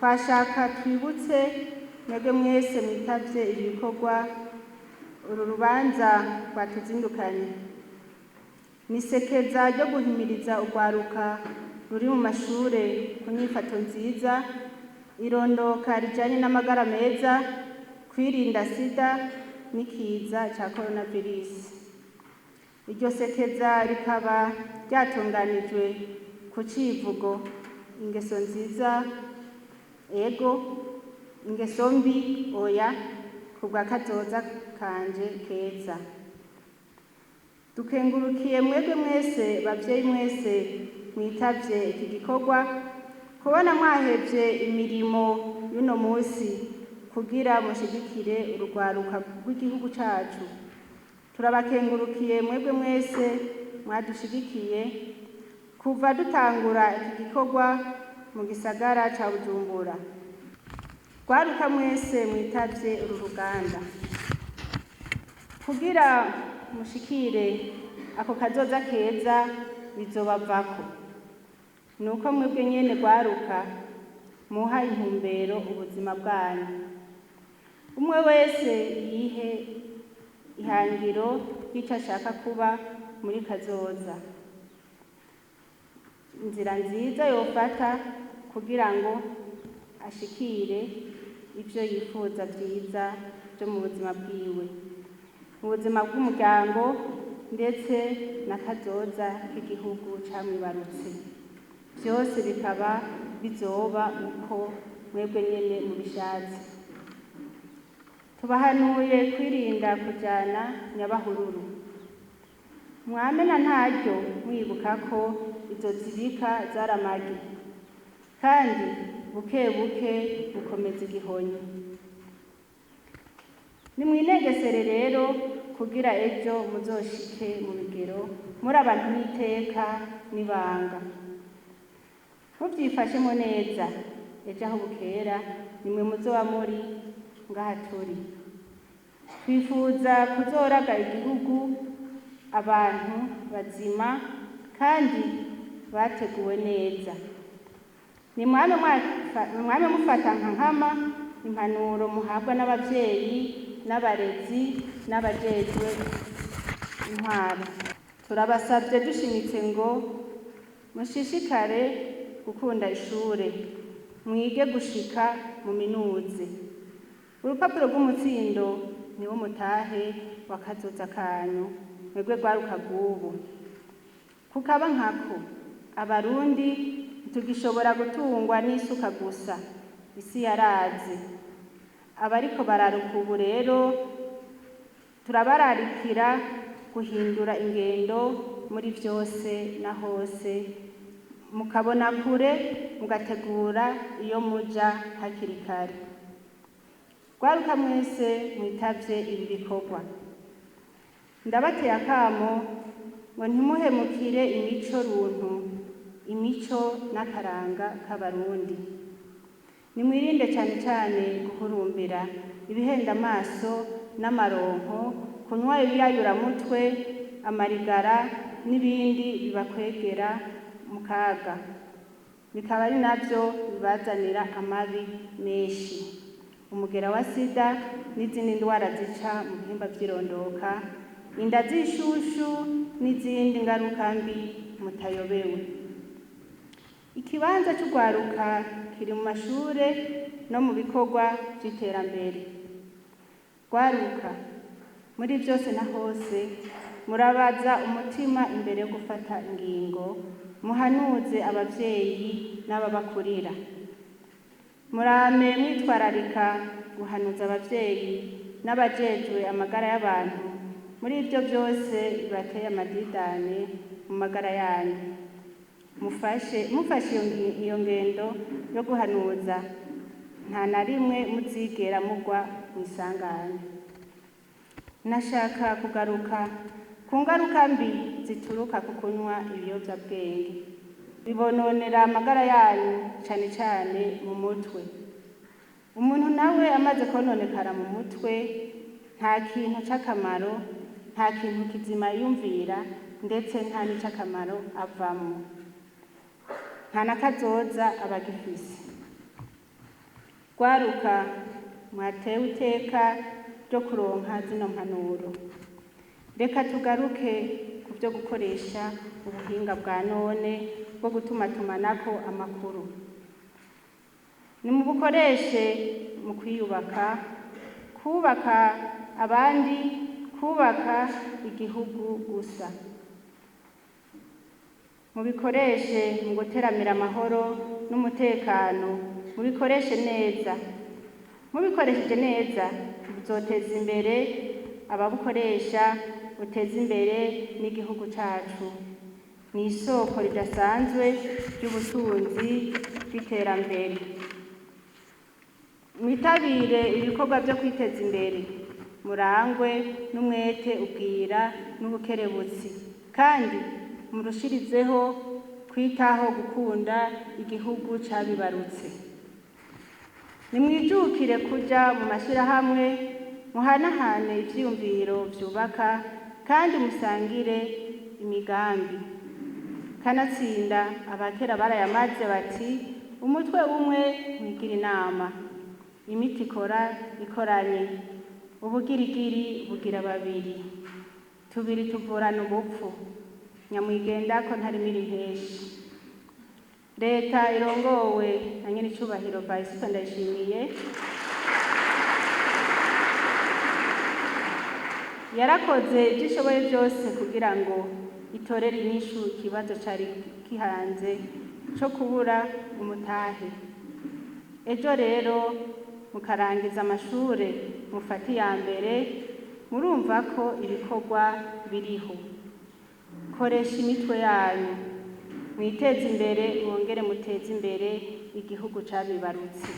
Twashaka twibutse mwebwe mwese mwitavye ibi bikorwa, uru rubanza rwatuzindukanye. Ni isekeza ryo guhimiriza urwaruka ruri mu mashure ku nyifato nziza, irondoka rijanye n'amagara meza, kwirinda sida n'ikiza ca coronavirus. Iryo sekeza rikaba ryatunganijwe ku civugo ingeso nziza ego, ingeso mbi oya, kubwa kazoza kanje keza. Dukengurukiye mwebwe mwese, bavyeyi mwese mwitavye iki gikorwa, kubona mwahevye imirimo y'uno musi kugira mushigikire urugwaruka rw'igihugu cacu. Turabakengurukiye mwebwe mwese mwadushigikiye kuva dutangura iki gikorwa mu gisagara ca Bujumbura. Rwaruka mwese mwitavye uru ruganda, kugira mushikire ako kazoza keza bizobavako nuko mwebwe nyene rwaruka muha intumbero ubuzima bwanyu. Umwe wese yihe ihangiro ry'ico ashaka kuba muri kazoza, inzira nziza yofata kugira ngo ashikire ivyo yifuza vyiza vyo mu buzima bwiwe, mu buzima bw'umuryango, ndetse n'akazoza k'igihugu camwibarutse. Vyose bikaba bizoba uko mwebwe nyene mubishatse. Tubahanuye kwirinda kujana nyabahururu, mwame na ntaryo mwibuka ko izo zibika zaramagi, kandi buke buke bukomeza igihonyo. Nimwinegesere rero kugira ejo muzoshike mu bigero muri abantu b'iteka n'ibanga. Muvyifashemo neza, ejo aho bukera nimwe muzoba muri ngaha turi. Twifuza kuzoraga igihugu abantu bazima kandi bateguwe neza. Nimwame mufata nka nkama impanuro muhabwa n'abavyeyi n'abarezi n'abajejwe intwaro. Turabasavye dushimitse ngo mushishikare gukunda ishure, mwige gushika mu minuze. Urupapuro rw'umutsindo niwo mutahe wa kazoza kanyu mwebwe rwaruka rw'ubu. Kukaba nkako, Abarundi ntitugishobora gutungwa n'isuka gusa, isi yaraze. Abariko bararuka ubu rero turabararikira guhindura ingendo muri vyose na hose, mukabona kure, mugategura iyo muja hakiri kare. Rwaruka mwese mwitavye ibi bikorwa, ndabateye akamo ngo ntimuhemukire imico runtu, imico n'akaranga k'Abarundi. Nimwirinde cane cane guhurumbira ibihenda amaso n'amaronko, kunywa ibiyayuramutwe, amarigara n'ibindi bibakwegera mu kaga, bikaba ari navyo bibazanira amabi menshi, umugera wa sida n'izindi ndwara zica mu bihimba vy'irondoka, inda z'ishushu n'izindi ngaruka mbi mutayobewe. Ikibanza c'urwaruka kiri mu mashure no mu bikorwa vy'iterambere. Rwaruka, muri vyose na hose murabaza umutima imbere yo gufata ingingo, muhanuze abavyeyi n'ababakurira. Murame mwitwararika guhanuza abavyeyi n'abajejwe amagara y'abantu muri ivyo vyose bibateye amadidane mu magara yanyu. Mufashe iyo ngendo yo guhanuza, nta na rimwe muzigera mugwa mw'isanganya. Nashaka kugaruka ku ngaruka mbi zituruka ku kunywa ibiyovyabwenge. Bibononera amagara yanyu cane cane mu mutwe. Umuntu nawe amaze kononekara mu mutwe, nta kintu c'akamaro, nta kintu kizima yiyumvira, ndetse nta n'ic'akamaro avamwo, nta na kazoza aba agifise. Rwaruka mwatewe iteka ryo kuronka zino mpanuro, reka tugaruke ku byo gukoresha ubuhinga bwa none bwo gutumatumanako amakuru. Nimubukoreshe mu kwiyubaka, kubaka abandi, kubaka igihugu gusa. Mubikoreshe mu guteramira amahoro n'umutekano, mubikoreshe neza. Mubikoresheje neza buzoteza imbere ababukoresha, buteze imbere n'igihugu cacu. Ni isoko ridasanzwe ry'ubutunzi bw'iterambere. Mwitabire ibikorwa vyo kwiteza imbere, murangwe n'umwete, ubwira n'ubukerebutsi, kandi murushirizeho kwitaho gukunda igihugu cabibarutse. Nimwijukire kuja mu mashirahamwe, muhanahane ivyiyumviro vyubaka kandi musangire imigambi. Kanatsinda abakera barayamaze bati: umutwe umwe ntigira inama, imiti ikora ikoranye, ubugirigiri bugira babiri, tubiri tuvurana ubupfu, nyamwigendako ntarimira impeshi. Leta irongowe na nyenicubahiro Varisito Ndayishimiye yarakoze ivyo ishoboye vyose kugira ngo itorere inyishu ikibazo cari gihanze co kubura umutahe. Ejo rero mukarangiza amashure mufate iya mbere, murumva ko ibikorwa biriho. Koresha imitwe yanyu, mwiteze imbere, mwongere muteze imbere igihugu cabibarutse.